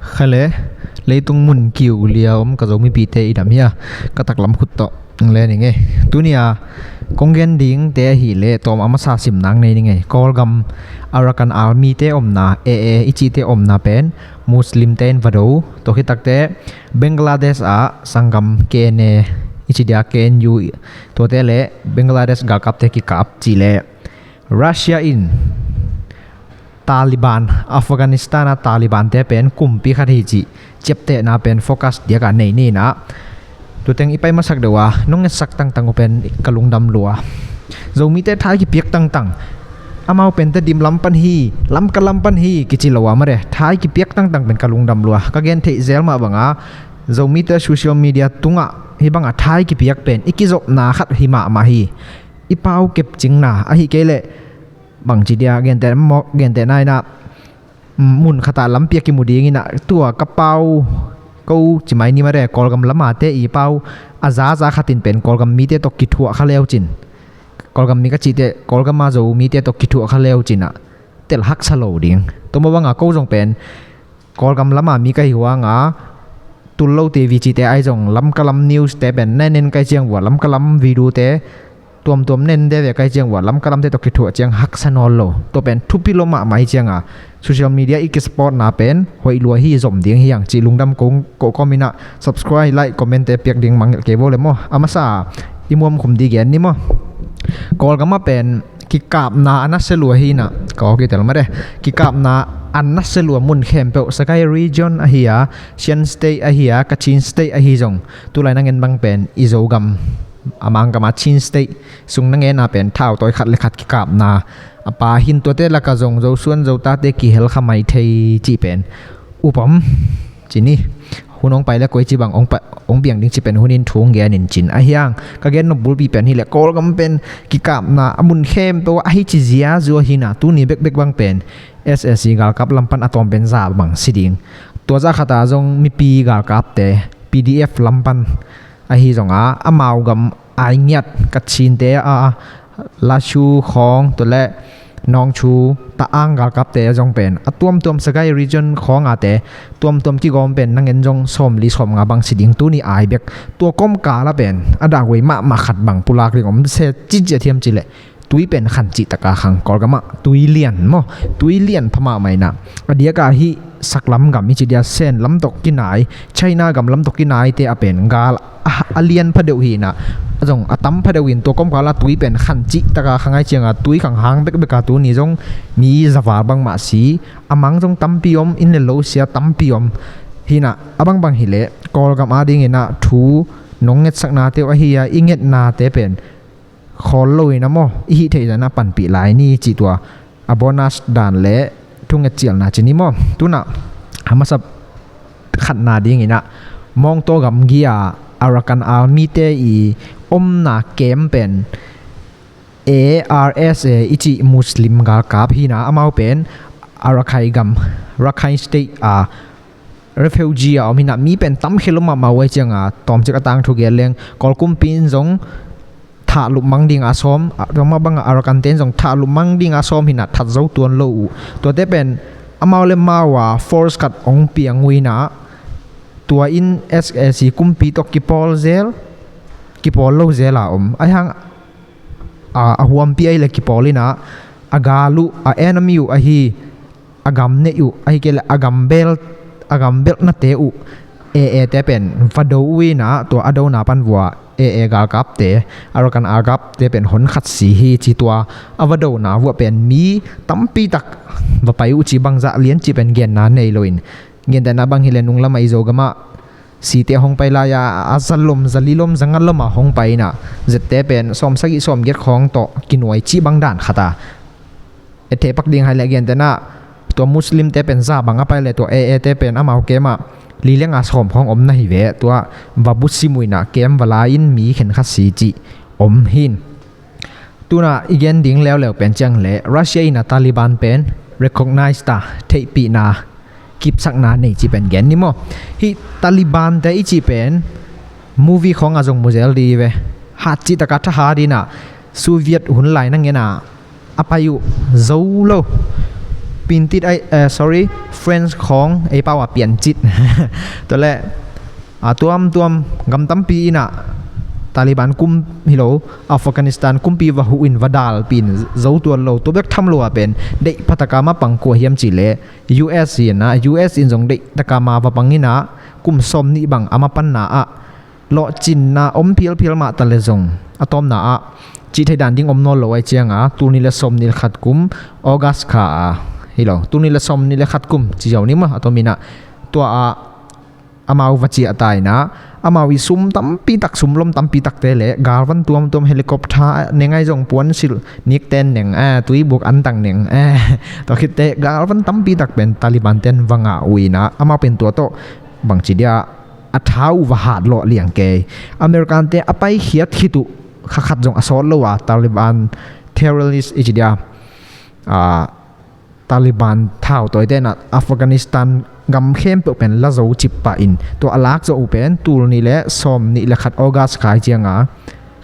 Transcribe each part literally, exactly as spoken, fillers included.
Kha le, leitung mun kiu lia om ka Zomipite i dam hia, ka taklam khut tawh le ni ngei. Tuni a kong gen dingte ahih leh tawm a masa sim nang nei ni ngei. Kawlgam Arakan Army te omna, A A i cihte omna pen Muslim te in va do. Tua khit takte Bangladesh ah sanggam K N A i ci dia, K N U, tuate le Bangladesh galkapte kikap cih leh Russia in Taliban, Afghanistan a Taliban te pen kumpi khat hi cih ciaptehna pen focus diak a nei ni in ah, tuteng i pai masak deuh a nong ngetsak tangtang uh pen ka lungdam lua. Zomite tha i kipiak tangtang, amau pen Tedim lam pan hi, Lamka lam pan hi kici lo a, mare, tha i kipiak tangtang pen ka lungdam lua. Ka gen theih zel mah bang a, Zomite social media tungah hih bang a tha i kipiak pen i kizopna khat hi mahmah hi. I pau kepcingna ahih kei leh bangci dia, genteh maw, gentehna in ah, mm, mun khat ah lampi a kimu ding in ah, tua ka pau, ko ci mai ni, mare, Kawlgam lam a te i pau a zaza khat in pen Kawlgam mite tawh kithuah kha leucin, Kawlgam mi ka cihte, Kawlgam a Zomite tawh kithuah kha leucin ah tel haksa lo ding. Tua mah bang a ko zong pen Kawlgam lam a mi ka hi huang a, Tullo T V cihte ahi zong, Lamka lam news te pen na en en ka hih ciang ua, Lamka lam video te tuamtuam na en de ve ka hih ciang ua, Lamka lamte tawh kithuah ciang haksa nawn lo. Tua pen thupi lua mahmah hi ciang a, social media i kisupport na pen hoih lua hi, zom ding hi hang cih lungdam kong koh kawm in ah, subscribe, like, comment te piak ding mangngilh kei vo le maw. A masa a i muam khum di gen ni maw. Kawlgam ah pen kikapna a nasia lua hi in ah, ka awk i tel mare, kikapna a nasia lua mun khempeuh, Sagaing Region ahi a, Shan State ahi a, Kachin State ahi zong, tulai nang en bang pen i Zogam, a Mangkam a Chin State sung nang en a pen thau tawi khat le khat kikapna a pa hi in, tuate lak a zong Zosuan Zotate kihel kha mai thei cih pen upam ci ni. Hun hong pai le koici bang hong pa, hong piang ding cih pen hun in thu hong gen in cin ahi hang. Ka gen nop bulpi pen hi leh Kawlgam pen kikapna a mun khempeuh ah ahi ci ziazua hi in ah, tuni bekbek bang pen S A C galkap lam pan a tawm pen za bang si ding. Tua zah khat a zong mipi galkapte, P D F lam pan ahi zong a, amau gam ai ngiat Kachinte a, Lachu khawng, tua le Nongchu, Ta-ang galkapte zong pen a tuamtuam, Sagaing Region khawng a te tuamtuam kigawm pen nang en zong sawmli sawmnga bang si ding, tuni ai bek. Tua kawmkal ah pen a dak wei mahmah khat bang pulak ding om se, ci ciat hiam cih leh tui pen khan cih taka khang, Kawlgam ah tui lian maw, tui lian pha mahmah in ah, a diak a hih saklam gam i ci dia, Sen lam tawh kinai, China gam lam tawh kinaite ah pen gal a, a lian pha deuh hi in ah, a zong a tam pha deuh in, tua kawmkal ah tui pen khan cih taka khang ahih ciang a, tui khang hang bekbek a tuni zong mi zaval bangmah si, a mang zong tampi om, inn le lo sia tampi om hi in ah, a bangbang hi leh Kawlgam a ding in ah thu nong ngetsaknate uh ahi a, i ngetnate pen khawl lo in ah maw, i hih theih zah in ah panpih lai ni cih, tua a bonus dan le thunget cialna ci ni maw. Tu in ah a masa khatna ding in ah, Mawngtaw gamgi a Arakan Army te i omna camp pen A R S A i cih Muslim galkap hi in ah, amau pen Arakai gam, Rakhine State a refugee a om hi in ah, mi pen tamkhe lua mahmah uh ahih ciang a, tawmcik a tangthu gen leng Kawl kumpi in zong thahlup mang ding a sawm, a, tua mah bang a Arakan te in zong thahlup mang ding a sawm hi in ah, that zo tuan lo uh. Tuate pen amau le mau a force khat hong piang uh in ah, tua in S A C kumpi tawh kipawl zel, kipawl lo zel a om. Ahih hang a, a huampi ahih leh kipawl in ah, a gal uh, a enemy uh ahi, a gam neih uh, ahih kei leh a gam bel, a gam belhnate uh, A A te pen va do uh in ah, tua a dona pan vua A A galkapte, Arakan galkapte pen hon khat si hi ci, tua a va dona vua pen mi tampi tak va pai uh ci, bangzah lian ci pen genna nei lo in, gentehna bang hi leh nung lam ah i Zogam ah site hong pai lai a, a za lom, za li lom, za nga lom a hong pai in ah, zette pen sawmsagih sawmgiat khawng tawh kinuai cih bang dan khat a. Etthei pak ding hai leh gentehna, tua Muslim te pen za bang a pai leh, tua A A te pen amau camp ah li le nga sawm khawng om na hi ve. Tua va busim uh in ah, camp va la in mi khenkhat si cih om hi in. Tu in ah i gen ding leuleu pen ciang leh Russia in ah Taliban pen recognize ta, theihpihna, kipsakna nei cih pen gen ni maw. Hih Taliban te i cih pen movie khawng a zong mu zel di ve. Hat cih taka thahat in ah, Soviet hun lai nang en a, a pai uh zo lo. Pintit ai, eh, sorry, French khawng ei pau a piancit. Tua leh a tuamtuam gam tampi in ah Taliban kum hi lo, Afghanistan kumpi va huh in va dalpih in zo tuan lo. Tua bek tham lo a pen deih phataka ma pang kua hiam cih leh U S hi in ah, U S in zong deih taka ma va pang in ah kum sawm nih bang a ma panna ah lawhcinna om phialphial mah ta leh zong a tawpna ah cih theih dan ding om nawn lo ai cianga tul nih le sawm nih le khat kum August kha a hi lo, tul nih le sawm nih le khat kum ci zo ni maw, a tawm in ah tua ah amau va ciah ta in ah amau i sum tampi tak, sum lom tampi takte le galvan tuamtuam, helicopter neng ai zong, puansilh nikten neng, eh, tuibuk antang neng, eh, tua khitte galvan tampi tak pen Taliban ten va ngah uh in ah amau pen tua tawh bangci dia a tha uh va hat lawh liang kei. American te a paikhiat khit uh kha khat zong a sawt lo a, Taliban terrorist i ci dia, a, Taliban thautawite in ah Afghanistan gam khempeuh pen la zo cip pah in, tua a lak zawh uh pen tul nih le sawm nih le khat August kha ai cianga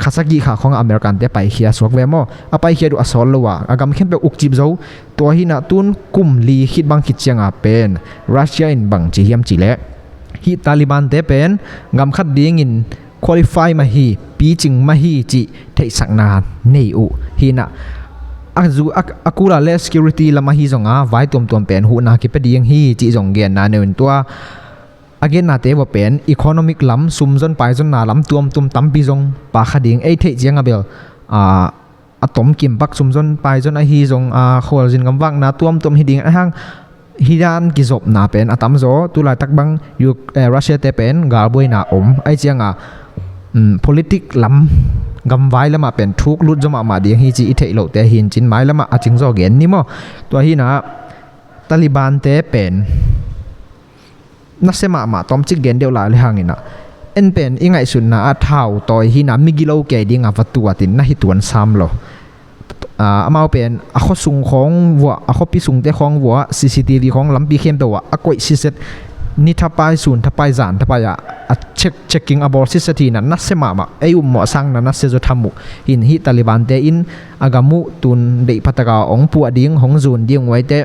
kha sagih kha khawng ah American te paikhia suak ve maw? A paikhiat uh a sawt lo a, a gam khempeuh uk cip zo. Tua hi in ah tun kum li khit bang khit cianga pen Russia in bang ci hiam cih leh hih Taliban te pen gam khat dingin qualify mah hi, picing mah hi cih theihsakna nei uh hi in ah, a zu, a, a kul a le security lam ahi zong a vai tuamtuam pen huhna kipia ding hi cih zong genna nei uh in, tua a gennate va pen economic lam, sumzon paizonna lam tuamtuam tampi zong pha kha ding, ei theih cianga bel, a, a tomkim bak sumzon paizon ahi zong, a, khualzin gamvakna tuamtuam hi ding a hang, hi dan kizopna pen a tamzaw. Tulaitak bang Uk-, eh, Russia te pen galbuaina om ai cianga, um, politic lam, gamvai lamah pen thuk lut zaw mahmah ding hi ci i theih lohte hi in cin, mai lamah a cingzaw gen ni maw? Tua hi in ah Taliban te pen nasia mahmah, tawmcik gen deuh lai le hang in ah, en pen i ngaihsutna ah thautawi hi in ah migilo kei ding a va tuat in na hi tuan sam lo. A, amau pen a khuasung khawng vuah, a khuapi sungte khawng vuah, C C T V khawng lampi khempeuh ah a koih siset, ni thapai, sun thapai, zan thapai ah a check, checking a bawl siset hi in ah nasia mahmah, ei upmawh sangin nasia zaw tham uh hi in, hih Taliban te in a gam uh tun deih phataka hong puah ding, hong zun ding uh ai teh,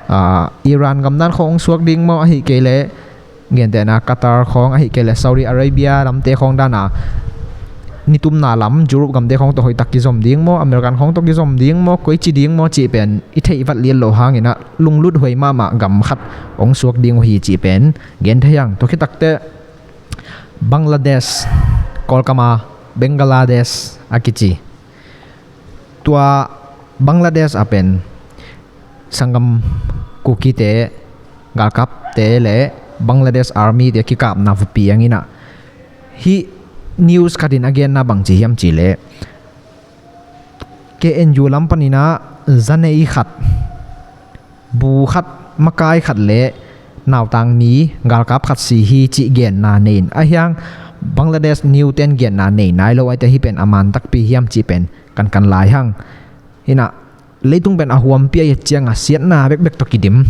a, Iran gam dan khawng hong suak ding maw, ahih kei leh gentehna Qatar khawng, ahih kei leh Saudi Arabia lamte khawng dan a nitumna lam, Europe gamte khawng tawh hoihtak kizom ding maw, American khawng tawh kizom ding maw, koi ci ding maw cih pen i theih vat lian loh hang in ah lunglut huai mahmah gam khat hong suak ding uh hi cih pen gen thei hang. Tua khit tak teh Bangladesh, Kawlkam a Bangladesh a kici, tua Bangladesh ah pen sanggam Kukite galkapte le Bangladesh Army te kikapna va piang in ah, hih news khat in a genna bang ci hiam cih leh K N U lam panin ah zanei khat, bu khat, makai khat le nautang mi galkap khat si hi cih genna nei in, a hiang Bangladesh news ten genna nei nai lo ai teh, hih pen a man takpi hiam cih pen kan kan lai hang. Hi in ah leitung pen a huampi a et cianga siatna bekbek tawh kidim.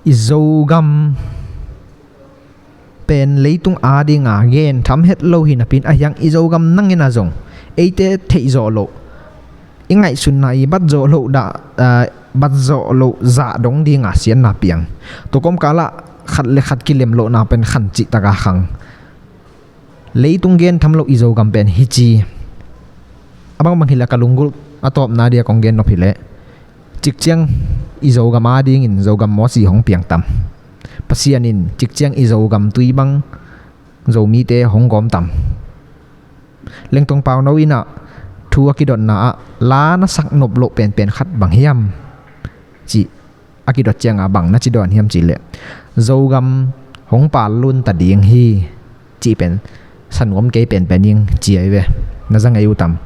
I Zogam pen leitung adinga gen tham het lo hi napi in, a hiang i Zogam nangin ah zong eite theih zawh loh, i ngaihsutna i bat zawh loh dah, ah, bat zawh loh zah dong dinga siatna piang. Tua kawmkal ah khat le khat kilem lohna pen khan cih taka khang. Leitung gen tham loh i Zogam pen hi ci. A bangbang hi leh ka lunggulh a tawpna dia kong gen nop hi leh, cikciang i Zogam adingin Zogam mawsi hong piang tam. Pasian in cikciang i Zogam tui bang Zomite hong gawm tam. Lengtong Pauno in ah thu a kidotna ah la na sak nop loh penpen khat bang hiam cih a kidot cianga bang na ci dawn hiam cih leh, Zogam hong pal lun ta ding hi cih pen sa nuam kei penpen ing ci ai ve. Na za ngei uh tam?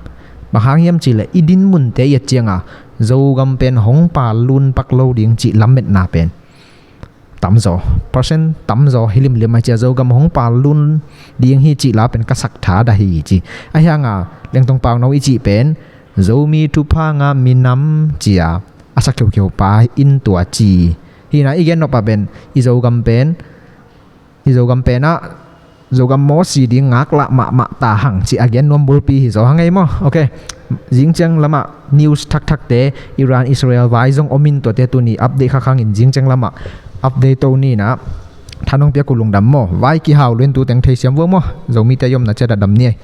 Bang hang hiam cih leh i din munte i et cianga Zogam pen hong pal lun pak lo ding cih lametna pen tamzaw, percent tamzaw hi limlim ai cia, Zogam hong pal lun ding hi cih la pen ka sak tha dah hi ci. A hianga Lengtong Pauno i cih pen Zomi thupha ngah minam cia a sak kheukheu pa in tua ci. Hi in ah i gen nop ah pen i Zogam pen, i Zogam pen ah Zogam mawsi ding ngaklah mahmah ta hang cih a gen nuam bulpi hi zaw hang ei maw? Ok. Zingciang lamah news thakthakte, Iran Israel vai zong om in, tuate tuni update kha khangin zingciang lamah update to ni na. Thanong piak uh lungdam maw. Vai kihau luen tu teng theisiam vua maw. Zomite i omna ciat a dam ni ei.